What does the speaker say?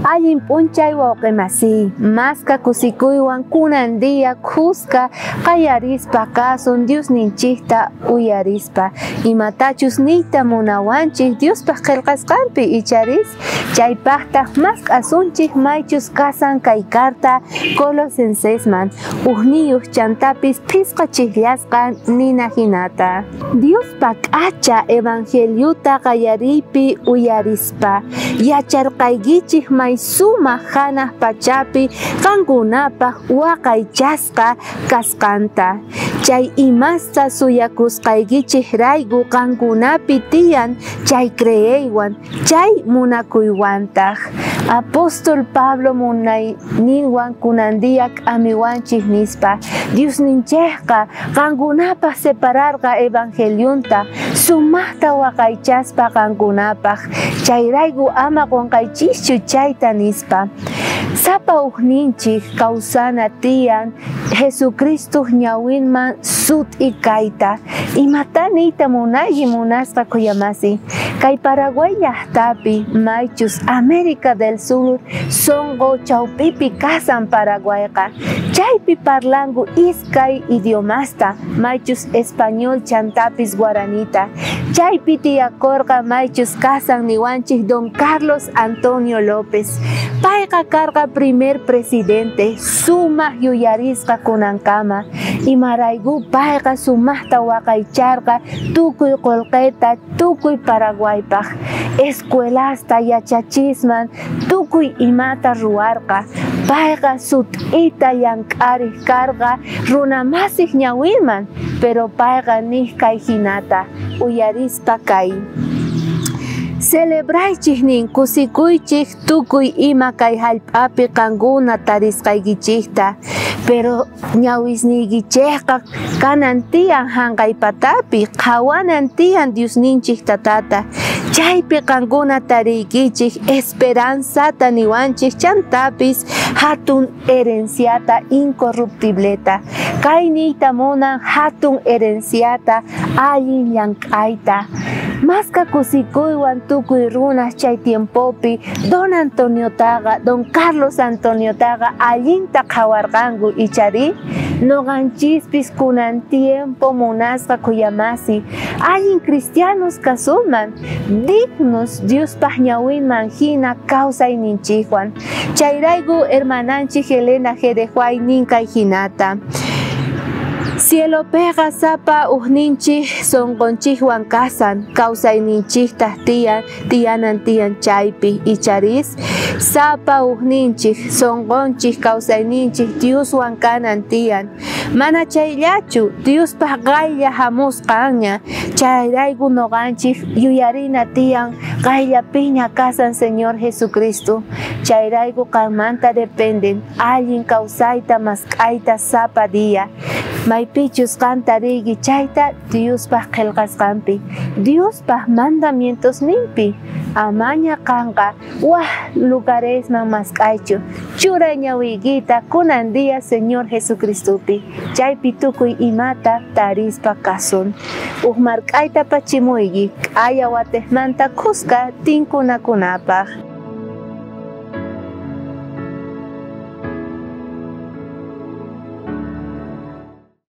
Allin p'unchay wawqimasiy, maska kusikuywan kunan día khuska qallarispa kasun Diosninchikta uyarispa, imatachus niyta munawanchik Diospaq qillqasqanpi icharis, chaypaqtaq mask'asunchik maychus kasan kay carta Colosensesman, ujniyuq chantapis phisqa chijllasqa nina hinata. Diospa k'acha evangeliuta qallariypi uyarispa, yacharqaykichik may sumaq hanaq pachapi qankunapaq waqaychasqa kasqanta. Chay imasta suyakusqaykichikrayku qankunapi tiyan chay creeywan, chay munakuywantaq. Apóstol Pablo munayninwan kunan día k'amiwanchik nispa, Diosninchikqa qankunapaq separarqa evangeliunta, sumaqta waqaychaspa qankunapaq, chayrayku ama qunqaychischu chayta nispa. Sapa ujninchik kawsana tiyan Jesucristo ñawinman sut'i kayta. Imata niyta munayki munasqa khuyamasi. Kay Paraguay llaqtapi maychus América del Sur sonqo chawpipi kasan Paraguayqa. Chaypi parlanku iskay idiomasta, maychus español chantapis guaranita. Chaypi tiyakorqa maychus kasan niwanchik Don Carlos Antonio López. Payqa karqa primer presidente, sumaq yuyarisqa kunankama. Imarayku payqa sumaqta waqaycharqa tukuy qullqita tukuy Paraguaypaq. Escuelasta yachachisman tukuy imata ruwarqa. Payqa sut'ita llank'ariq karqa runamasiq ñawinman, pero payqa niq kay hinata uyarispa kay. Celebraychik nin kusikuychik tukuy ima kay hallp'api qankuna tarisqaykichikta, pero ñawisniykichikqa kanan tiyan hanqaypatapi, qhawanan tiyan Diosninchik tatata. Chaypi qankuna tariykichik esperanzata niwanchik chantapis hatun herenciata incorruptibleta. Kay niyta munan hatun herenciata allin llank'ayta. Maska kusikuywan tukuy runas chay tiempopi Don Antoniotaqa, Don Carlos Antoniotaqa allinta qhawarqanku ichari, noqanchispis kunan tiempo munasqa khuyamasi, allin cristianos kasuman, dignos Diospaq ñawinman hina kawsayninchikwan. Chayrayku hermananchik Elena G. de White nin kay hinata. Cielopiqa sapa ujninchik sonqonchikwan kasan, kawsayninchiktaq tiyan, tiyanan tiyan chaypi icharis, sapa ujninchik sonqonchik kawsayninchik Dioswan kanan tiyan. Mana chayllachu Diospaq qaylla hamusqanña, chayrayku noqanchik yuyarina tiyan qayllapiña kasan Señor Jesucristo. Chayrayku qanmanta dependen allin kawsayta mask'ayta sapa día. Maypichus qanta riyki chayta Diospaq qillqasqanpi, Diospaq mandamientosninpi. Amaña qanqa waj lugaresman mask'aychu, churay ñawiykita kunan día Señor Jesucristopi. Chaypi tukuy imata tarispa kasun. Uj mark'ayta pachimuyki k'aya watejmanta khuska tinkunakunapaq.